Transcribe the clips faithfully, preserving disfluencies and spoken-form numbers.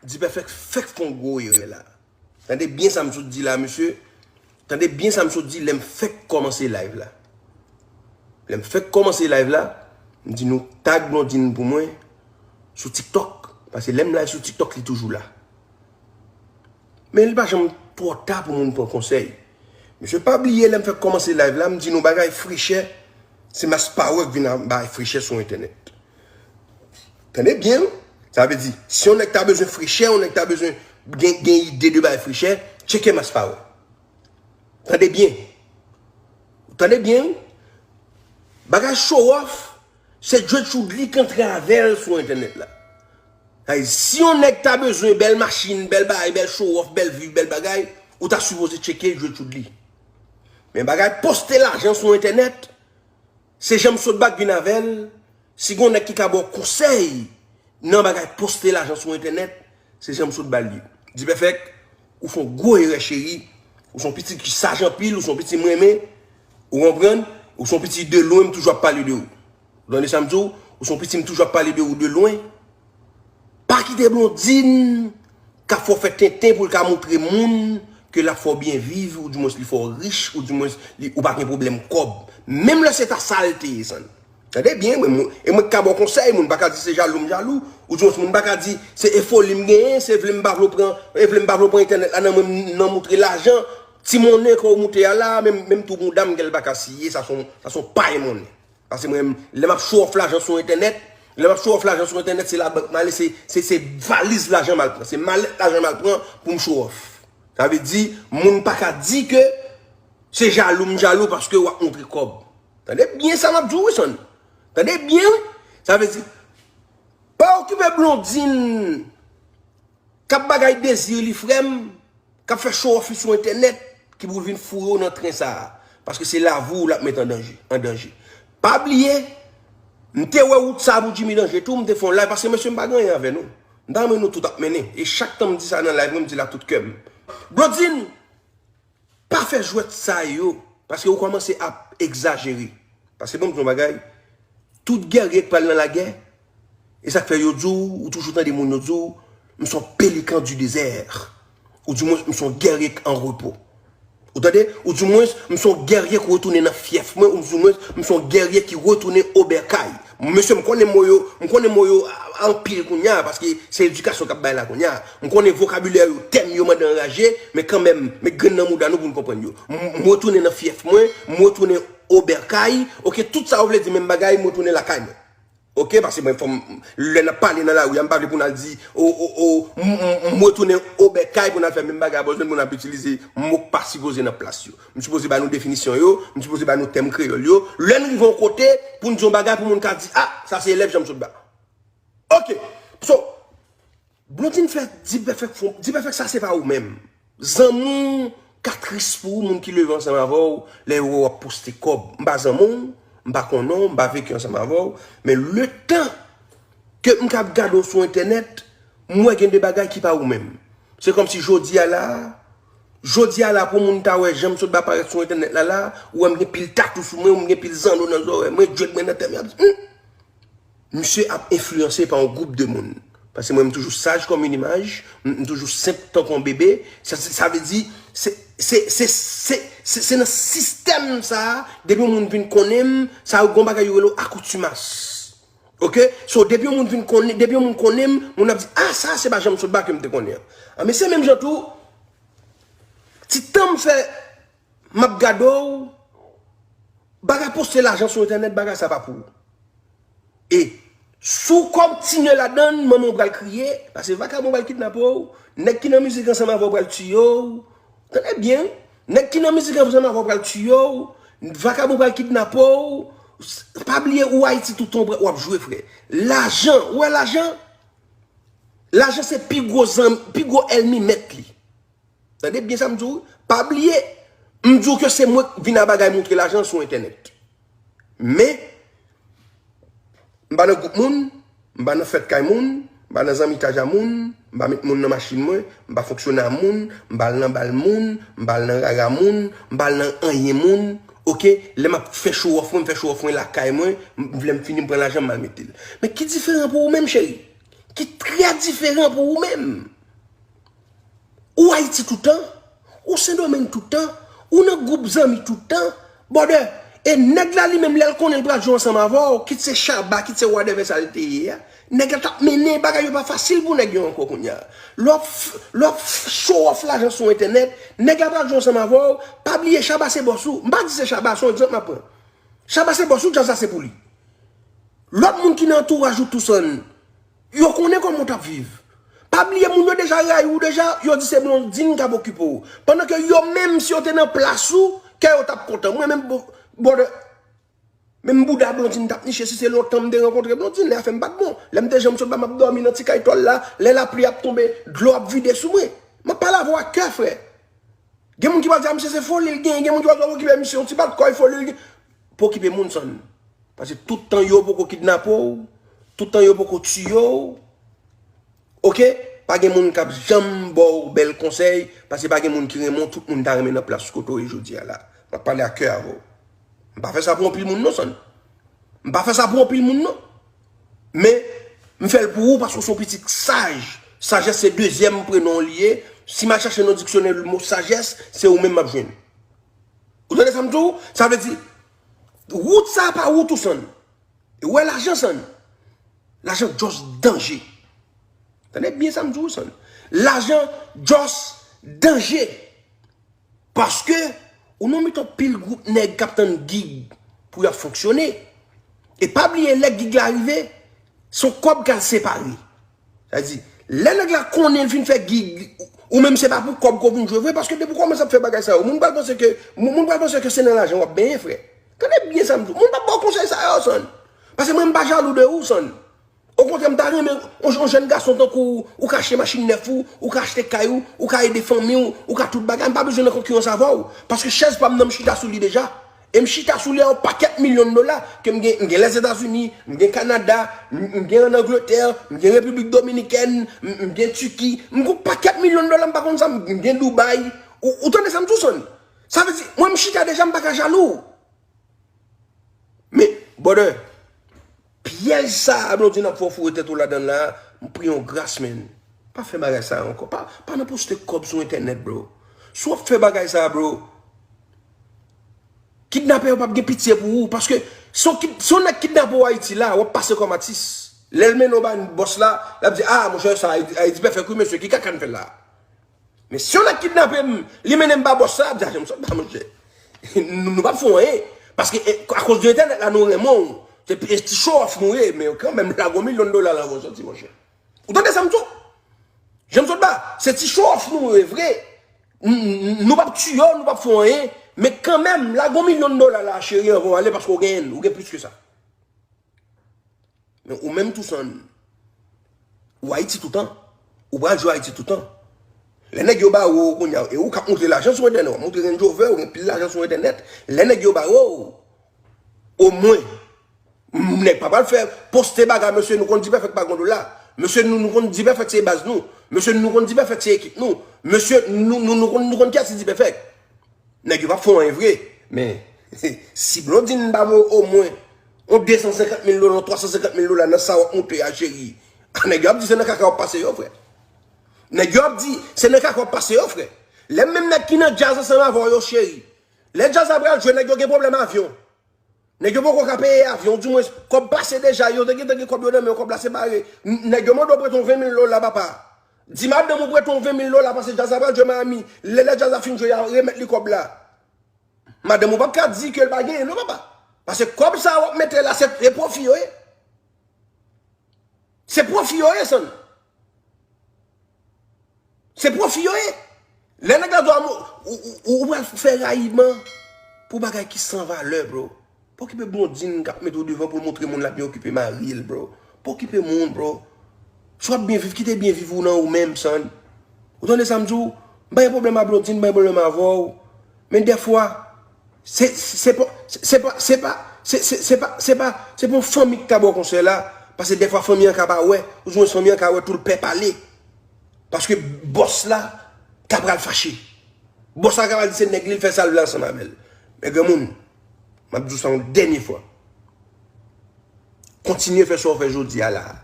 Dipèfèk fèk fè yon gwo erè la. Tande byen sa m sot di la, mesye. Tande byen sa m sot di lè m fèk kòmanse live la. Lè m fèk kòmanse live la, m di nou tag Blondine pou mwen sou TikTok. Paske lè m live sou TikTok, li toujou la. Men li pa janm twò ta pou moun pran konsèy. Mesye, pa bliye lè m fèk kòmanse live la, m di nou bagay frechè, se Mass Power k vin bay frechè sou entènèt. Tande byen, wi. Sa vle di, si yon nèg ta bezwen frechè, yon nèg ta bezwen gen, gen ide de bay frechè, tcheke Mass Power. Tande byen. Tande byen, wi. Bagay show off, se Djed Choudly k antre avè l sou entènèt la. Ay, si yon nèg ta bezwen bèl machin, bèl bagay, bèl show off, bèl viv, bèl bagay, ou ta sipoze tcheke Djed Choudly. Men bagay poste lajan sou entènèt, se Jean Sotba k vin avè l. Si gon nèg ki ka ba w konsèy nan bagay poste lajan sou entènèt, se Jean Sotba l ye. Dipèfèk, ou fè yon gwo erè, cheri. Ou se yon pitit ki saj anpil, ou se yon pitit m renmen. Ou konprann? Ou se yon pitit de lwen, m toujou ap pale de ou. Ou tande sa m di w? Ou se yon pitit m toujou ap pale de ou de lwen. Pa kite Blondine k ap fè w fè tenten pou l ka montre moun ke l ap fè w byen viv, ou dimwens li fè w rich, ou dimwens li, ou pa gen pwoblèm kòb. Menm lè se ta sa l te ye, sann. Tande byen, mwen, mwen, e mwen k ka ba w konsèy, moun pa ka di se jalou m jalou, ou dimwens moun pa ka di se e foli m genyen, se vle m pa vle w pran, e vle m pa vle w pran entènèt la nan mwen, nan montre lajan, ti monnen ke w montre a la, menm, menm tou bouda m gen l pa ka siye, sa se yon, sa se yon pay monnen. Paske mwen, lè m ap show off lajan sou entènèt, lè m ap show off lajan sou entènèt, se labank m ale, se, se, se valiz lajan m al pran, se malèt lajan m al pran pou m show off. Sa vle di, moun pa ka di ke se jalou m jalou paske w ap montre kòb. Tande byen sa m ap di w, wi, sann. Tande byen, wi. Sa vle di, pa okipe Blondine k ap bagay dezi li, frè m, k ap fè show off li sou entènèt, ki pou vin foure w nan tren sa a. Paske se lavi w l ap met an danje, an danje. Pa bliye, m te wè wout sa a pou Jimmy Danje tou, m te fè yon live, paske mesye m pa gen anyen avè nou. M ta renmen nou tout ap mennen. E chak tan m di sa nan live mwen, m di l ak tout kè m. Blondine, pa fè jwèt sa yo, paske ou kòmanse ap egzajere. Paske ban m di w yon bagay, tout gèrye k pral nan lagè, e sa k fè yo di w, ou toujou tande moun yo di w, m se yon pelikan di dezè. Ou dimwens, m se yon gèrye k an repo. Ou tande? Ou dimwens, m se yon gèrye k retounen nan fyèf mwen, ou dimwens, m se yon gèrye ki retounen o bèkay. Mesye, m konnen mo yo, m konnen mo yo a, anpil kounye a, paske se edikasyon k ap bay la kounye a. M konnen vokabilè yo, tèm yo mande anraje, men kanmenm, met grenn nan mouda nou pou n konprann yo. M, m retounen nan fyèf mwen, m retounen o bèkay, oke, tout sa yo vle di menm bagay, m retounen lakay mwen. Oke, paske mwen, fò m, lè n ap pale nan lari a, m pa vle pou n al di, o, o, o, m, m, m retounen o bèkay pou n al fè menm bagay a bòzwen, pou n ap itilize mo k pa sipoze nan plas yo. M sipoze ba nou definisyon yo, m sipoze ba nou tèm kreyòl yo. Lè n rive yon kote, pou n di yon bagay pou moun ka di, a, sa se elèv Jean Sotba. Oke. So, Blondine fè Dipèfèk fon, Dipèfèk sa se pa ou menm. Zanmi w ka tris pou ou, moun ki leve ansanm avè w, lè yo wè w ap poste kòb. M pa zanmi w, m pa konnen w, m pa veki ansanm avè w, men letan ke m k ap gade w sou entènèt, m wè gen de bagay ki pa ou menm. Se kòmsi jodi a la, jodi a la pou moun ta wè jan m sot ba parèt sou entènèt la la, ou wè m gen pil tatou sou mwen, ou m gen pil zanno nan zòrèy mwen, djwèt mwen nan tèt mwen, y ap di, hmm, misye ap enfliyanse pa yon gwoup de moun. Paske mwen, m toujou saj kòm yon imaj, m, m toujou senp tankou yon bebe. Sa, sa, sa vle di, se, se, se, se, se, se nan sistèm sa a, depi yon moun vin konnen m, sa yo gon bagay yo rele akoutimans. Oke? So, depi yon moun vin konnen, depi yon moun konnen m, moun ap di, a, sa se pa Jean Sotba ke m te konnen an. A, men se menm jan tou, ti tan m fè, m ap gade w, bagay poste lajan sou entènèt, bagay sa pa pou ou. E si w kontinye ladann, manman w pral kriye, paske vakabon pral kidnape w, nèg ki nan mizik ansanm avè w pral tiye w. Tande byen, nèg ki nan mizik ansanm avè w pral tiye w, vakabon pral kidnape w. Pa bliye ou Ayiti toutan w ap jwe, frè. Lajan, ou wè lajan? Lajan se pi gwo zanmi, pi gwo ènmi mèt li. Tande byen sa m di w, pa bliye, m di w ke se mwen k vin a bagay montre lajan sou entènèt. Men, m pa nan gwoup moun, m pa nan fèt kay moun, m pa nan zanmitaj a moun, m pa met moun nan machin mwen, m pa fonksyone a moun, m pa al nan bal moun, m pa al nan rara moun, m pa al nan anyen moun, oke? Lè m ap fè show off mwen, m fè show off mwen lakay mwen, m, lè m fini m pran lajan m al mete l. Men ki diferan pou ou menm, cheri? Ki trè diferan pou ou menm? Ou Ayiti toutan, ou Sendomeng toutan, ou nan gwoup zanmi toutan, brother. E nèg la li menm lè l konnen l pral jwe ansanm avè w, kit se Shabba, kit se whatever sa l te ye a, nèg la t ap mennen bagay yo pa fasil pou nèg yo ankò kounye a. Lè w ap f- lè w ap f- show off lajan sou entènèt, nèg la pral jwe ansanm avè w, pa bliye Shabba se bòs ou. M pa di se Shabba, se yon egzanp m ap pran. Shabba se bòs ou, djaz la se pou li. Lòt moun ki nan antouraj ou tou sann, yo konnen kòman w t ap viv. Pa bliye moun yo deja rayi w deja, yo di se Blondine k ap okipe w. Pandan ke yo menm si yo te nan plas ou, kè yo t ap kontan. Mwen menm bo- bòdè, menm bouda Blondine t ap niche si se lontan m te rankontre Blondine, lè afè m pa t bon. Lè m te janm sot ba m ap dòmi nan ti kay tòl la, lè lapli ap tonbe, dlo ap vide sou mwen. M ap pale avè w ak kè frè. Gen moun ki pral di a misye se foli l genyen, gen moun ki pral di w okipe misye yon ti bat kòy foli l genyen. Pa okipe moun sann. Paske tout tan yo poko kidnape w, tout tan yo poko tiye w, oke, pa gen moun k ap janm ba w bèl konsèy, paske pa gen moun ki renmen w, tout moun ta renmen nan plas kote w ye jodi a la. M ap pale ak kè avè w. M pa fè sa pou anpil moun non sann. M pa fè sa pou anpil moun non. Men, m fè l pou ou paske w se yon pitit saj. Sajès se dezyèm prenon w li ye. Si m al chache nan diksyonè mo sajès, se ou menm m ap jwenn. Ou tande sa m di w? Sa vle di, wout sa a pa wout ou sann. E w wè lajan sann. Lajan just danje. Tande byen sa m di w sann. Lajan just danje. Paske ou nan mitan pil gwoup nèg k ap tann gig pou y ap fonksyone. E pa bliye lè gig la rive, se yon kòb k al separe. Sa vle di, lè nèg la konnen l fin fè gig, ou menm se pa pou kòb ke w vin jwe vre, paske depi w kòmanse ap fè bagay sa yo, moun pral panse ke, moun moun pral panse ke se nan lajan w ap benyen, frè. Tande byen sa m di w. Moun p ap ba w konsèy sa yo, sann. Paske mwen, m pa jalou de ou, sann. Okontrè, m ta renmen yon, yon jèn gason tankou w, ou ka achte machin nèf ou, ou ka achte kay ou, ou ka ede fanmi w, ou ka tout bagay. M pa bezwen nan konkirans avè w. Paske chèz pa m nan, m chita sou li deja. E m chita sou li a yon pakèt milyon dola. Ke m gen, m gen Lèzetazini, m gen Kanada, m, m gen ann Angletè, m gen Repiblik Dominikèn, m, m gen Tiki. M gen yon pakèt milyon dola, m pa konn sa, m, m gen Dubai. Ou, ou tande sa m di w, sann? Sa vle di, mwen, m chita deja, m pa ka jalou. Men, brother, pyèj sa a Blondine ap fè w foure tèt ou ladan l la, m priye w gras, man. Pa fè bagay sa a ankò. Pa, pa nan poste kòb sou entènèt, bro. Si w ap fè bagay sa a, bro, kidnapè yo p ap gen pitye pou ou. Paske si yon kid- si yon nèg kidnape w Ayiti la, w ap pase kòm atis. Lè l mennen w ba bòs la, l ap di, a, monchè, sa a Eddie Perfect wi, mesye, ki kaka n fè la? Men si yon nèg kidnape m, li mennen m ba bòs la, ap di, a, janm sot ba, monchè. Nou, nou p ap fè w anyen. Paske, e, akoz de entènèt la, nou renmen w. Se pi- e ti show off nou ye, men kanmenm, lage yon milyon dola la, w soti, monchè. Ou tande sa m di w? Janm sot ba, se ti show off nou ye, vre. N- n- Nou p ap tiye w, nou p ap fè w anyen, men kanmenm, lage yon milyon dola la, cheri, anvan w ale, paske w genyen l, ou gen plis ke sa. Men ou menm tou sann, ou Ayiti toutan. Ou pral jwe Ayiti toutan. Lè nèg yo bare w kounye a, e ou k ap montre lajan sou entènèt, w ap montre Range Rover, ou gen pil lajan sou entènèt. Lè nèg yo bare w, omwen, m- nèg pa pral fè poste bagay, mesye, nou konn D-Perfect pa gen dola. Mesye, nou, nou konn D-Perfect se baz nou. Mesye, nou konn D-Perfect se ekip nou. Mesye, nou, nou, nou konn, nou konn kiyès ki D-Perfect. Nèg yo p ap fè w anyen vre. Men, si Blondine ba w omwen yon de san senkant mil dola, yon twa san senkant mil dola nan sa w ap monte a, cheri, nèg yo ap di se nan kaka w ap pase yo, frè. Nèg yo ap di se nan kaka w ap pase yo, frè. Lè menm nèg ki nan djaz ansanm avè w yo, cheri, lè djaz la pral jwe, nèg yo gen pwoblèm avyon. Nèg yo poko ka peye avyon, dimwens, kòb pase deja, yo te gentan gen kòb yo nan men yo, kòb la separe. N- Nèg yo mande w prete yon ven mil dola, papa. Di madanm ou prete yon ven mil dola, paske djaz la pral jwe Miami. Lè, lè djaz la fin jwe, y a remèt li kòb la. Madanm ou p ap ka di ke l pa genyen, non, papa. Paske kòb sa a w ap mete la, se, se pwofi yo ye. Se pwofi yo ye, sann. Se pwofi yo ye. Lè nèg la di w, ou, ou, ou, ou pral fè rayiman pou bagay ki san valè, bro. Pa okipe Blondine k ap mete w devan pou l montre moun l ap byen okipe mari l, bro. Pa okipe moun, bro. Si w ap byen viv, kite byen viv ou nan ou menm, sann. Ou tande sa m di w? M pa gen pwoblèm a Blondine, m pa gen pwoblèm avè w. Men dèfwa, se, se, se pa, se, se pa, se pa, se, se, se pa, se pa, se pa yon fanmi ki ta ba w konsèy la, paske dèfwa fanmi an ka pa wè, oubyen fanmi an ka wè tou l pè pale. Paske bòs la ta pral fache. Bòs la ka pral di se nèg li, l fè sa l vle ansanm avè l. Men granmoun, m ap di w sa yon dènye fwa. Kontinye fè sa w fè jodi a la a.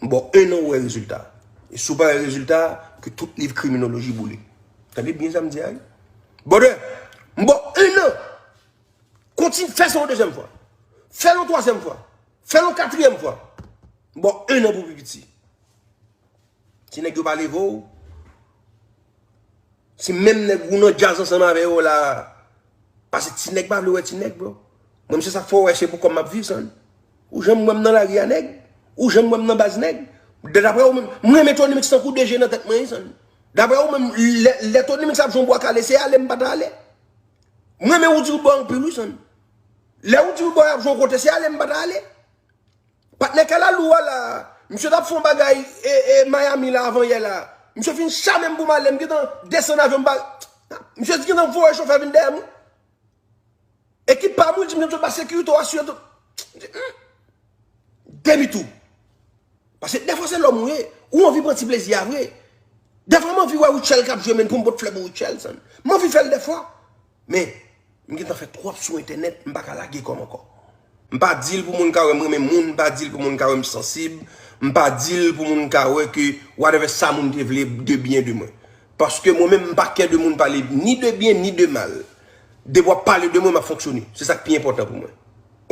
M ba w en an, ou wè rezilta. E si w pa wè rezilta, ke tout liv kriminoloji boule. Tande byen sa m di a wi. Brother, m ba w en an. Kontinye fè sa yon dezyèm fwa. Fè l yon twazyèm fwa. Fè l yon katriyèm fwa. M ba w en an pou pi piti. Ti nèg yo pa leve w. Si menm nèg ou nan djaz ansanm avè yo la, paske ti nèg pa vle wè ti nèg, bro. Mwen, se sa k fè w wè se pou kòm m ap viv, san. Ou janm wè m nan lari a nèg? Ou janm wè m nan baz nèg? Daprè ou menm, mwen renmen Tony Mix tankou D J nan tèt mwen, wi, san. Daprè ou menm, lè, lè Tony Mix ap jwe yon bwa kale, se ale m pa ta ale. Mwen renmen Roody Roodboy anpil, wi, san. Lè Roody Roodboy ap jwe yon kote, se ale m pa ta ale. Patnè Kalalou a la, misye t ap fè yon bagay e, e Miami la avan yè la. Misye fin chame m pou m ale, m gentan desann avyon m pa. Misye gentan voye chofè vin dèyè m. Ekip pa m, wi, di m, "Yo, ba sekirite w asire tout." M di, "Hmm." Demi tou. Paske dèfwa se lòm ou ye, ou anvi pran ti plezi a vre. Dèfwa m anvi wè Rutshelle k ap jwe, men pou m pot flè pou Rutshelle, san. M anvi fè l dèfwa. Men, m gentan fè twòp sou entènèt, m pa ka lage kò m ankò. M pa di l pou moun ka wè m renmen moun, m pa di l pou moun ka wè m sansib, m pa di l pou moun ka wè ke whatever sa moun te vle de byen de mwen. Paske mwen menm, m pa kè de moun pale ni de byen, ni de mal. Depi w ap pale de mwen, m ap fonksyone. Se sa k pi enpòtan pou mwen.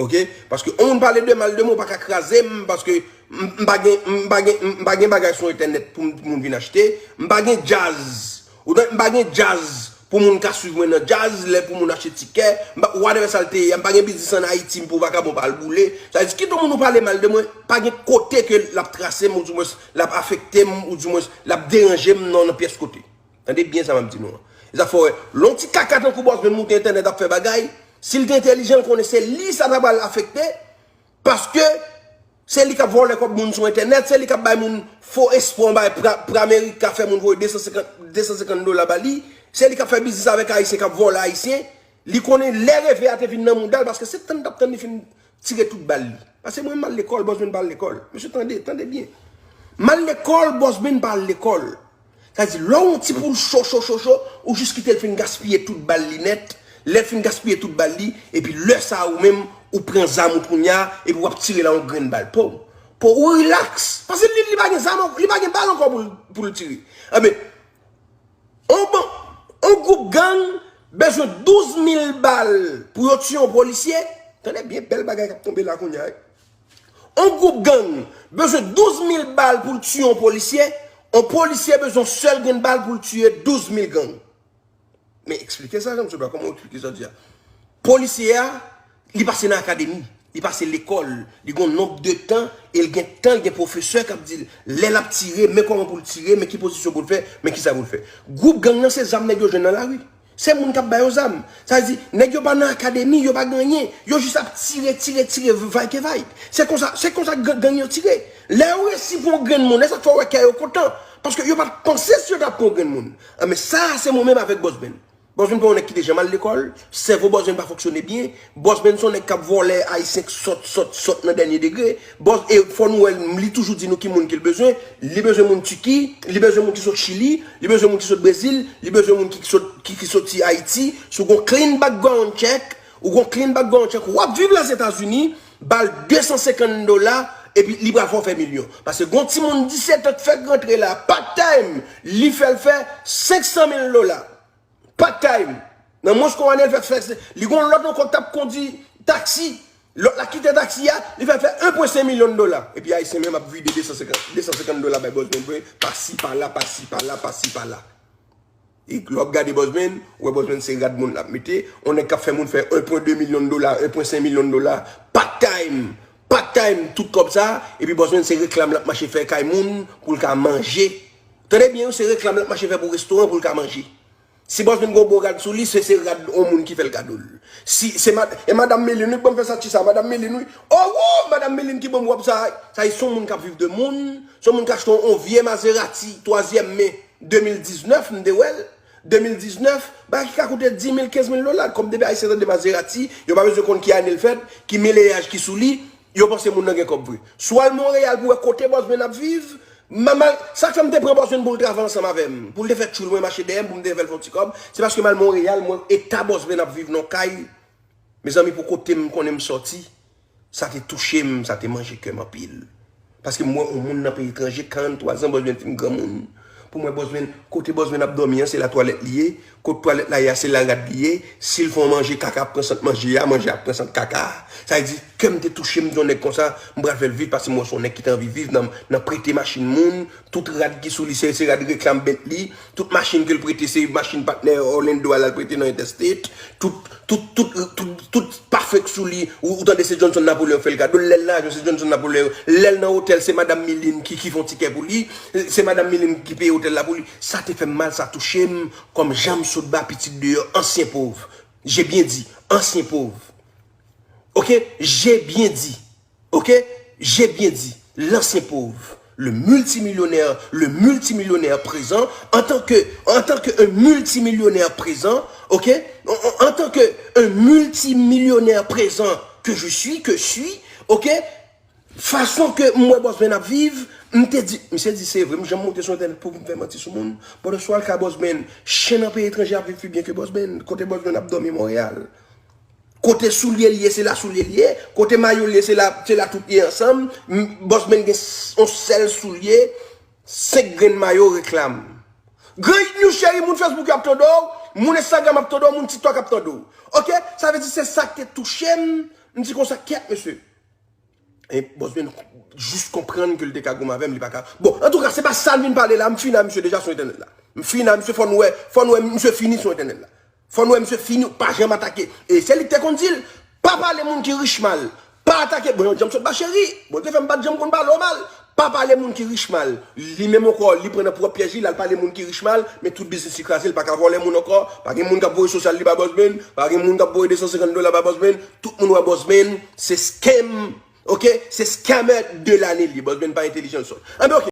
Oke? Paske yon moun pale de mal de mwen, ou pa ka kraze m, paske m, m pa gen, m pa gen, m pa gen bagay sou entènèt pou m, pou moun vin achte. M pa gen djaz. Ou tande, m pa gen djaz pou moun ka swiv mwen nan djaz, lè pou moun achte tikè. M pa, whatever sa l te ye, m pa gen biznis ann Ayiti, m pou vakabon pa al boule. Sa vle di, kit yon moun ou pale mal de mwen, pa gen kote ke l ap trase m, oudimwens, l ap afekte m, oudimwens, l ap deranje m nan, nan pyès kote. Tande byen sa m ap di nou an. E sa fè w wè, lè yon ti kaka tankou Bòs Benn moute entènèt ap fè bagay, si l te entèlijan, l konnen se li sa ta pral afekte, paske se li k ap vòlè kòb moun sou entènèt, se li k ap bay moun fo espwa, bay pra, pra Amerik ka fè moun voye de san senkant, de san senkant dola ba li, se li k ap fè biznis avèk Ayisyen k ap vòlè Ayisyen, li konnen lè reve a te vin nan mouda l, paske se tann t ap tann li fin tire tout bal li. Paske mwen, m al lekòl, Bòs Benn pa al lekòl. Mesye, tande, tande byen. M al lekòl, Bòs Benn pa al lekòl. Sa di, lè w yon ti poul cho, cho, cho, cho, ou jis kite l fin gaspiye tout bal li nèt. Lè l fin gaspiye tout bal li, epi lè sa a ou menm, ou pran zam ou kounye a, epi w ap tire la yon grenn bal. Po, po, ou rilaks. Paske li, li pa gen zam, li pa gen bal ankò pou l, pou l tire. Anben, On bon, on gwoup gang bezwen douz mil bal pou yo tiye yon polisye. Tande byen, bèl bagay k ap tonbe la kounye a, wi. On gwoup gang bezwen douz mil bal pou l tiye yon polisye. On polisye bezwen yon sèl grenn bal pou l tiye douz mil gang. Men eksplike sa, Jean Michel, kòman w eksplike sa w di a? Polisye a, li pase nan akademi, li pase lekòl, li gon nonb de tan, e l gen tan, l gen pwofesè k ap di l, lè l ap tire, men kòman pou l tire, men ki pozisyon pou l fè, men kisa pou l fè. Gwoup gang nan, se zam nèg yo jwenn nan lari. Se moun k ap ba yo zam. Sa vle di, nèg yo pa nan akademi, yo pa gen anyen. Yo jis ap tire, tire, tire, vay ke vay. Se konsa, se konsa gang, gang yo tire. Lè yo resi pran yon grenn moun, e sa k fè w wè kè yo kontan. Paske yo pa t panse si yo t ap pran yon grenn moun. Anben sa a, se mwen menm avèk Bòs Benn. Bòs Benn pa yon nèg ki te janm al lekòl, sèvo Bòs Benn pa fonksyone byen. Bòs Benn se yon nèg k ap vòlè Ayisyen k sòt, sòt, sòt nan dènye degre. Bòs, e fò nou wè, li toujou di nou ki moun ke l bezwen. Li bezwen moun Tiki, li bezwen moun ki sot Chili, li bezwen moun ki sot Brezil, li bezwen moun ki sot, ki, ki soti Ayiti. Si w gon clean background check, ou gon clean background check, w ap viv Lèzetazini, ba l de san senkant dola, epi li pral fè w fè milyon. Paske gon timoun disèt an k fèk rantre la, part time, li fè l fè senk san mil dola. Part time. Nan mwens ke w ane, l fè, fè, li gon lòt ankò k t ap kondui taksi. Lòt la kite taksi a, li fè, fè en pwen senk milyon dola. Epi Ayisyen menm ap vide de san senkant, de san senkant dola bay Bòs Benn vre, pasi pala, pasi pala, pasi pala. E lè w ap gade Bòs Benn, ou wè Bòs Benn se rad moun l ap mete, on nèg k ap fè moun fè en pwen de milyon dola, en pwen senk milyon dola, part time, part time, tout kòb sa, epi Bòs Benn se reklam l ap mache fè kay moun pou l ka manje. Tande byen wi, se reklam l ap mache fè pou restoran pou l ka manje. Si Bòs Benn gon bon rad sou li, se, se rad on moun ki fè l kado l. Si, se mad-, e Madam Meline wi k ban m fè sa, ti sa, Madam Meline wi. Oh, oh, Madam Meline ki ban m wòb sa. Sa se yon moun k ap viv de moun, se yon moun k achte yon vye Maserati twazyèm men de mil diznèf, m te wè l. De mil diznèf, bagay ki ka koute dis mil, kenz mil dola. Kòm depi Ayisyen tande Maserati, yo pa bezwen konn ki ane l fèt, ki meleyaj ki sou li, yo panse moun nan gen kòb vre. Si w al Monreyal pou w wè kote Bòs Benn ap viv, m, m al, sa k fè m te pran Bòs Benn pou l travay ansanm avè m, pou l te fè tchoul mwen mache dèyè m, pou m te fè l fè yon ti kòb, se paske m al Monreyal, m wè eta Bòs Benn ap viv nan kay. Mezanmi, pou kote m konnen m sòti, sa te touche m, sa te manje kè m anpil. Paske m wè yon moun nan peyi etranje, karannntwa zan, Bòsbenn fin granmoun. Pou mwen, Bòsbenn, kote Bòsbenn ap dòmi an, se la twalèt li ye. Kot twalèt la ye a, se la rad li ye. Si l fè yon manje, kaka ap pran sant manje a, manje a ap pran sant kaka a. Sa vle di, kè m te touche, m di yon nèg konsa, m pral fè l vit, paske m wè se yon nèg ki te anvi viv nan, nan prete machin moun. Tout rad ki sou li, se, se rad reklam Bentley. Tout machin ke l prete, se machin patnè Orlando a l al prete nan Interstate. Tout, tout, tout, tout, tout pafe k sou li, ou, ou tande se Johnson Napoléon fè l kado. Lè l nan avyon, se Johnson Napoléon. Lè l nan otèl, se Madanm Miline ki, ki fè yon tikè pou li. Se Madanm Miline ki peye otèl la pou li. Sa te fè m mal, sa touche m. Kòm jan m sot ba pitit deyò, ansyen pòv. J'ai bien dit, ansyen pòv. Ok? J'ai bien dit. Ok? J'ai bien dit, l'ancien pauvre, le multimillionnaire, le multimillionnaire présent, en tant que, en tant que un multimillionnaire présent, ok? En, en, en tant que un multimillionnaire présent que je suis, que suis, ok? Fason ke m wè Bòsbenn ap viv, m te di, misye di se vre, m janm monte sou entènèt pou m fè manti sou moun. But oswa l ka Bòsbenn, chen nan peyi etranje ap viv pi byen ke Bòsbenn, kote Bòsbenn ap dòmi Monreyal. Kote soulye l ye, se la soulye l ye. Kote mayo l ye, se la, se la tout ye ansanm. M, Bòsbenn gen s, yon sèl soulye, senk grenn mayo reklam. Gran Hit News cheri, moun Facebook yo ap tande w, moun Instagram ap tande w, moun TikTok ap tande w. Ok? Sa vle di se sa k te touche m. M di konsa, kyèt, mesye. E Bòsbenn jis konprann ke l te ka goumen avè m, li pa ka. Bon, antouka, se pa sa n vin pale la, m fini a misye deja sou entènèt la. M fini a misye, fò n wè, fò n wè misye fini sou entènèt la. Fò n wè misye fini, pa janm atake. E se li k te konn di l, pa pale moun ki rich mal. Pa atake, bon, yon janm sot ba cheri. Bondye fè m pa t janm konn pale w mal. Pa pale moun ki rich mal. Li menm ankò, li pran nan pwòp pyèj li, l al pale moun ki rich mal, men tout biznis li kraze, l pa ka vòlè moun ankò. Pa gen moun k ap voye sosyal li ba Bòsbenn, pa gen moun k ap voye de san senkant dola ba Bòsbenn. Tout moun wè Bòsbenn, se scam, ok? Se scammer de l'année li. Bòsbenn pa entèlijan l sòt. Anben, ok.